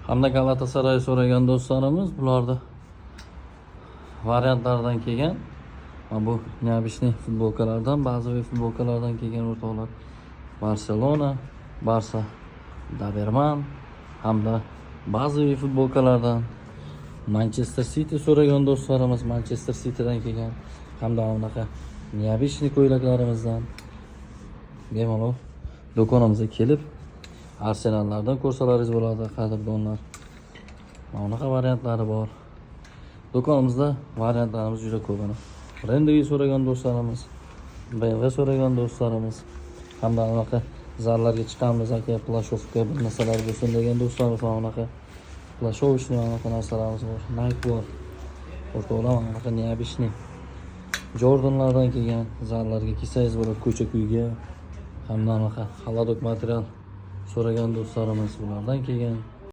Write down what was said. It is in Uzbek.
Hamda Galatasaray so'ragan do'stlarimiz, bularni variantlardan kelgan. Mana bu необычный futbolkalardan, bazaviy futbolkalardan kelgan, o'rtoqlar. Barselona, Barsa Doberman hamda bazaviy futbolkalardan Manchester City so'ragan do'stlarimiz, Manchester Citydan kelgan hamda bunaqa необычный ko'ylaklarimizdan bemalol do'konimizga kelib, Arsenallardan ko'rsalaringiz bo'ladi, qadrdonlar. Mana bunaqa variantlari bor. Do'konimizda variantlarimiz juda ko'p ana. Brendiga so'ragan do'stlarimiz, BMW so'ragan do'stlarimiz hamda anaqa zallarga chiqamiz, aka, пляжовка bir narsalar bo'lsin degan do'stlarimiz, mana bunaqa пляжовочный anaqa narsalarimiz bor. Nike bor. O'rtoqlar, mana bunaqa необычный Jordanlardan kelgan, zallarga kiysangiz bo'ladi, ko'cha kuyga hamda anaqa холодок material so'ragan do'stlarimiz, bulardan kelgan.